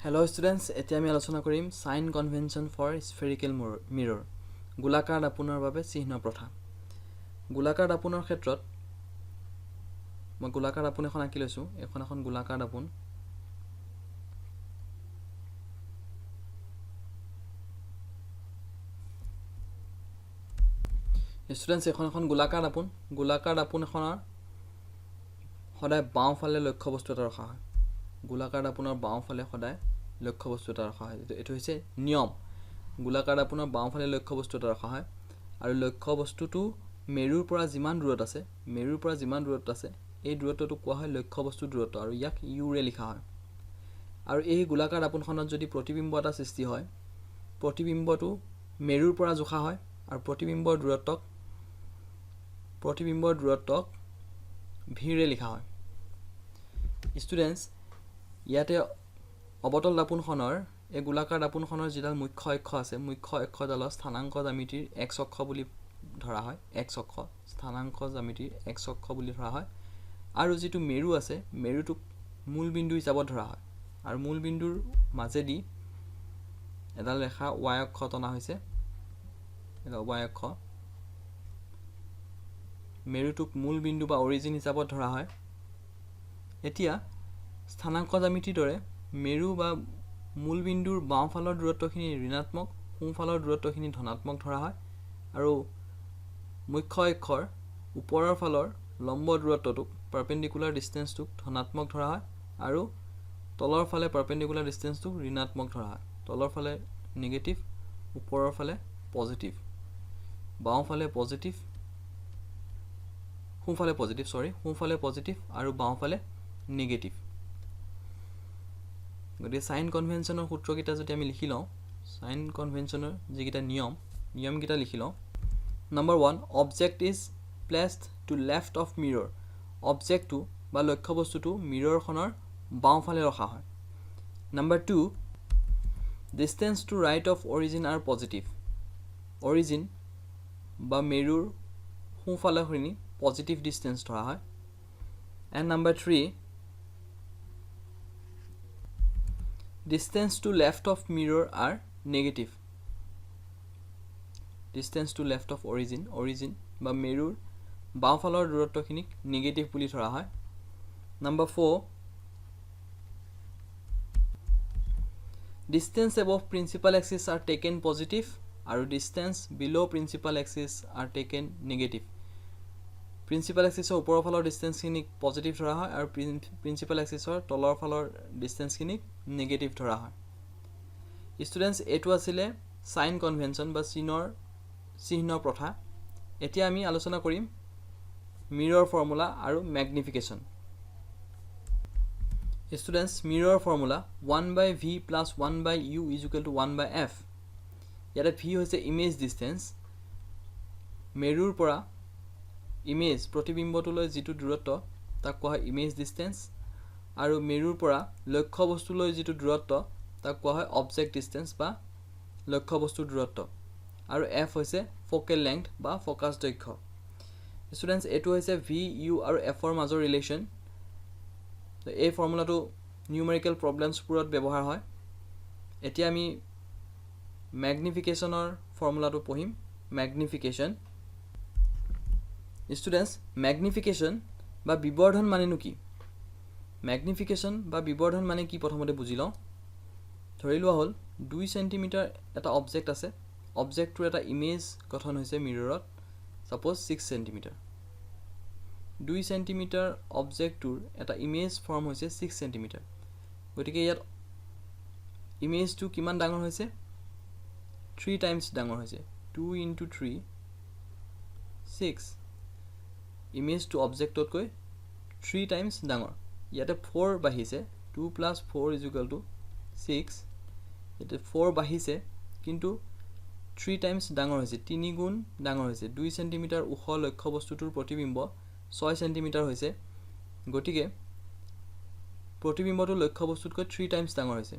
Hello' students, এতিয়া আমি আলোচনা কৰিম sign convention for spherical mirror, গোলাকাৰ দাপোনৰ বাবে চিহ্ন প্ৰথা। গোলাকাৰ দাপোনৰ ক্ষেত্ৰত মই গোলাকাৰ দাপোন এখন আঁকি লৈছোঁ। এইখন এখন গোলাকাৰ দাপোন। ষ্টুডেণ্টছ, এইখন এখন গোলাকাৰ দাপোন। গোলাকাৰ দাপোন এখনৰ সদায় বাওঁফালে লক্ষ্যবস্তু এটা ৰখা হয়। গোলাকাৰ দাপোনৰ বাওঁফালে সদায় লক্ষ্যবস্তু এটা ৰখা হয়। এইটো হৈছে নিয়ম। গোলাকাৰ দাপোনৰ বাওঁফালে লক্ষ্যবস্তু এটা ৰখা হয় আৰু লক্ষ্যবস্তুটো মেৰুৰ পৰা যিমান দূৰত আছে, মেৰুৰ পৰা যিমান দূৰত্ব আছে, এই দূৰত্বটোক কোৱা হয় লক্ষ্যবস্তুৰ দূৰত্ব আৰু ইয়াক ইউৰে লিখা হয়। আৰু এই গোলাকাৰ দাপোনখনত যদি প্ৰতিবিম্ব এটা সৃষ্টি হয়, প্ৰতিবিম্বটো মেৰুৰ পৰা জোখা হয় আৰু প্ৰতিবিম্বৰ দূৰত্বক ভিৰে লিখা হয়। ষ্টুডেণ্টছ, ইয়াতে অৱতল দাপোনখনৰ, এই গোলাকাৰ দাপোনখনৰ যিডাল মুখ্য অক্ষ আছে, মুখ্য অক্ষডালৰ স্থানাংক জ্যামিতিৰ এক্স অক্ষ বুলি ধৰা হয়। এক্স অক্ষ, স্থানাংক জ্যামিতিৰ এক্স অক্ষ বুলি ধৰা হয়। আৰু যিটো মেৰু আছে, মেৰুটোক মূল বিন্দু হিচাপত ধৰা হয় আৰু মূল বিন্দুৰ মাজেদি এডাল ৰেখা ৱাই অক্ষ টনা হৈছে। এডাল ৱাই অক্ষ। মেৰুটোক মূল বিন্দু বা অৰিজিন হিচাপত ধৰা হয়। এতিয়া স্থানাংক জ্যামিতিৰ দৰে মেৰু বা মূল বিন্দুৰ বাওঁফালৰ দূৰত্বখিনি ঋণাত্মক, সোঁফালৰ দূৰত্বখিনি ধনাত্মক ধৰা হয় আৰু মুখ্য অক্ষৰ ওপৰৰ ফালৰ লম্ব দূৰত্বটোক, পাৰ্পেণ্ডিকুলাৰ ডিষ্টেঞ্চটোক ধনাত্মক ধৰা হয় আৰু তলৰ ফালে পাৰ্পেণ্ডিকুলাৰ ডিষ্টেঞ্চটোক ঋণাত্মক ধৰা হয়। তলৰ ফালে নিগেটিভ, ওপৰৰ ফালে পজিটিভ। বাওঁফালে পজিটিভ, সোঁফালে পজিটিভ, চৰি, সোঁফালে পজিটিভ আৰু বাওঁফালে নিগেটিভ। গতিকে চাইন কনভেনশ্যনৰ সূত্ৰকেইটা যদি আমি লিখি লওঁ, চাইন কনভেনশ্যনৰ যিকেইটা নিয়ম, নিয়মকেইটা লিখি লওঁ। Number 1, object is placed to left of mirror. অবজেক্টটো বা লক্ষ্যবস্তুটো মিৰৰখনৰ বাওঁফালে ৰখা হয়। Number 2, distance to right of origin are positive. Origin বা মেৰুৰ সোঁফালৰখিনি পজিটিভ ডিষ্টেঞ্চ ধৰা হয়। And number 3, distance to left of mirror are negative. Distance to left of origin, origin বা মেৰুৰ বাওঁফালৰ দূৰত্বখিনিক নিগেটিভ বুলি ধৰা হয়। Number 4, distance above principal axis are taken positive আৰু distance below principal axis are taken negative. Principal এক্সিছৰ ওপৰৰ ফালৰ ডিষ্টেঞ্চখিনিক positive ধৰা হয় আৰু প্ৰিন্সিপাল এক্সিছৰ তলৰ ফালৰ ডিষ্টেঞ্চখিনিক নিগেটিভ ধৰা হয়। ষ্টুডেণ্টছ, এইটো আছিলে চাইন কনভেনশ্যন বা চিনৰ চিহ্ন প্ৰথা। এতিয়া আমি আলোচনা কৰিম মিৰৰ ফৰ্মুলা আৰু magnification. Students, mirror formula: one by V plus one by U is equal to one by F. ইয়াতে ভি হৈছে ইমেজ ডিষ্টেঞ্চ। মেৰুৰ পৰা ইমেজ, প্ৰতিবিম্বটোলৈ যিটো দূৰত্ব, তাক কোৱা হয় ইমেজ ডিষ্টেঞ্চ আৰু মেৰুৰ পৰা লক্ষ্যবস্তুলৈ যিটো দূৰত্ব, তাক কোৱা হয় অবজেক্ট ডিষ্টেঞ্চ বা লক্ষ্যবস্তুৰ দূৰত্ব। আৰু এফ হৈছে ফ'কেল লেংথ বা ফ'কাছ দৈৰ্ঘ্য। ষ্টুডেণ্টছ, এইটো হৈছে ভি, ইউ আৰু এফৰ মাজৰ ৰিলেশ্যন। এই ফৰ্মুলাটো নিউমেৰিকেল প্ৰব্লেমছবোৰত ব্যৱহাৰ হয়। এতিয়া আমি মেগনিফিকেশ্যনৰ ফৰ্মুলাটো পঢ়িম। মেগনিফিকেশ্যন। ষ্টুডেণ্টছ, মেগনিফিকেশ্যন বা বিবৰ্ধন মানেনো কি? মেগনিফিকেশ্যন বা বিবৰ্ধন মানে কি, প্ৰথমতে বুজি লওঁ। ধৰি লোৱা হ'ল 2 চেণ্টিমিটাৰ এটা অবজেক্ট আছে। অবজেক্টটোৰ এটা ইমেজ গঠন হৈছে মিৰৰত, ছাপ'জ 6 চেণ্টিমিটাৰ। 2 চেণ্টিমিটাৰ অবজেক্টটোৰ এটা ইমেজ ফৰ্ম হৈছে 6 চেণ্টিমিটাৰ। গতিকে ইয়াত ইমেজটো কিমান ডাঙৰ হৈছে? থ্ৰী টাইমছ ডাঙৰ হৈছে। 2 ইনটু 3, 6। ইমেজটো অবজেক্টতকৈ থ্ৰী টাইমছ ডাঙৰ। ইয়াতে ফ'ৰ বাঢ়িছে। 2 plus 4 is equal to 6। ইয়াতে ফ'ৰ বাঢ়িছে, কিন্তু থ্ৰী টাইমছ ডাঙৰ হৈছে, তিনি গুণ ডাঙৰ হৈছে। 2 চেণ্টিমিটাৰ ওখ লক্ষ্যবস্তুটোৰ প্ৰতিবিম্ব 6 চেণ্টিমিটাৰ হৈছে। গতিকে প্ৰতিবিম্বটো লক্ষ্যবস্তুতকৈ থ্ৰী টাইমছ ডাঙৰ হৈছে।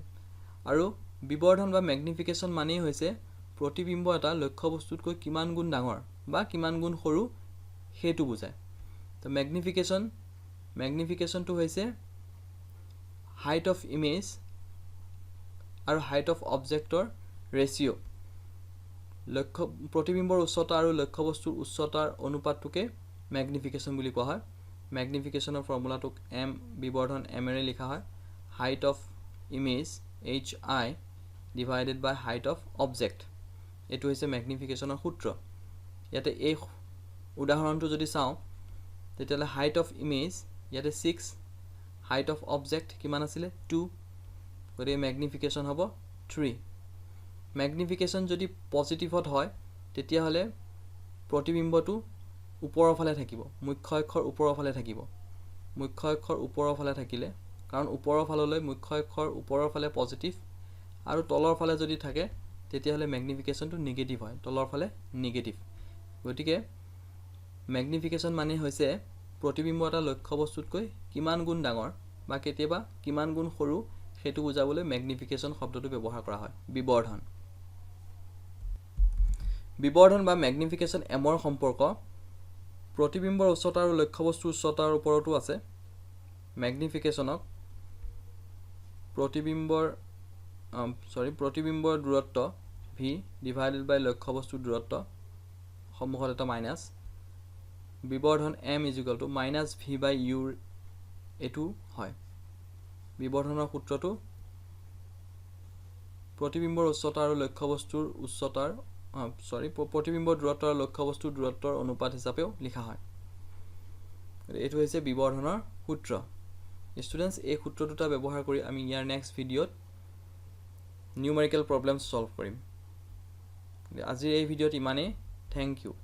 আৰু বিবৰ্ধন বা মেগনিফিকেশ্যন মানেই হৈছে প্ৰতিবিম্ব এটা লক্ষ্যবস্তুতকৈ কিমান গুণ ডাঙৰ বা কিমান গুণ সৰু, সেইটো বুজায়। তো মেগনিফিকেশ্যনটো হৈছে height of image আৰু হাইট অফ অবজেক্টৰ ৰেচিঅ'। লক্ষ্য প্ৰতিবিম্বৰ উচ্চতা আৰু লক্ষ্যবস্তুৰ উচ্চতাৰ অনুপাতটোকে মেগনিফিকেশ্যন বুলি কোৱা হয়। মেগনিফিকেশ্যনৰ ফৰ্মুলাটোক এম, বিবৰ্ধন এমেৰে লিখা হয়, height of image HI divided by height of object। এইটো হৈছে মেগনিফিকেশ্যনৰ সূত্ৰ। ইয়াতে এই উদাহৰণটো যদি চাওঁ, তেতিয়াহ'লে হাইট অফ ইমেজ ইয়াতে 6, হাইট অফ অবজেক্ট কিমান আছিলে? 2। গতিকে মেগনিফিকেশ্যন হ'ব 3। মেগনিফিকেশ্যন যদি পজিটিভত হয়, তেতিয়াহ'লে প্ৰতিবিম্বটো ওপৰৰ ফালে থাকিব, মুখ্য অক্ষৰ ওপৰৰ ফালে থাকিব। মুখ্য অক্ষৰ ওপৰৰ ফালে থাকিলে, কাৰণ ওপৰৰ ফাললৈ, মুখ্য অক্ষৰ ওপৰৰ ফালে পজিটিভ আৰু তলৰ ফালে যদি থাকে, তেতিয়াহ'লে মেগনিফিকেশ্যনটো নিগেটিভ হয়, তলৰ ফালে নিগেটিভ। গতিকে মেগনিফিকেশ্যন মানে হৈছে প্ৰতিবিম্ব এটা লক্ষ্যবস্তুতকৈ কিমান গুণ ডাঙৰ বা কেতিয়াবা কিমান গুণ সৰু, সেইটো বুজাবলৈ মেগনিফিকেশ্যন শব্দটো ব্যৱহাৰ কৰা হয়। বিবৰ্ধন। বিবৰ্ধন বা মেগনিফিকেশ্যন এমৰ সম্পৰ্ক প্ৰতিবিম্বৰ উচ্চতা আৰু লক্ষ্যবস্তুৰ উচ্চতাৰ ওপৰতো আছে। মেগনিফিকেশ্যনক প্ৰতিবিম্বৰ দূৰত্ব ভি ডিভাইডেড বাই লক্ষ্যবস্তুৰ দূৰত্ব, সন্মুখত এটা মাইনাছ, বিবৰ্ধন M is equal to minus V by ইউৰ এইটো হয়। বিবৰ্ধনৰ সূত্ৰটো প্ৰতিবিম্বৰ উচ্চতা আৰু লক্ষ্যবস্তুৰ উচ্চতাৰ, চৰি, প্ৰতিবিম্বৰ দূৰত্ব আৰু লক্ষ্যবস্তুৰ দূৰত্বৰ অনুপাত হিচাপেও লিখা হয়। এইটো হৈছে বিবৰ্ধনৰ সূত্ৰ। ষ্টুডেণ্টছ, এই সূত্ৰ দুটা ব্যৱহাৰ কৰি আমি ইয়াৰ নেক্সট ভিডিঅ'ত নিউমেৰিকেল প্ৰব্লেমছ ছল্ভ কৰিম। আজিৰ এই ভিডিঅ'ত ইমানেই। Thank you.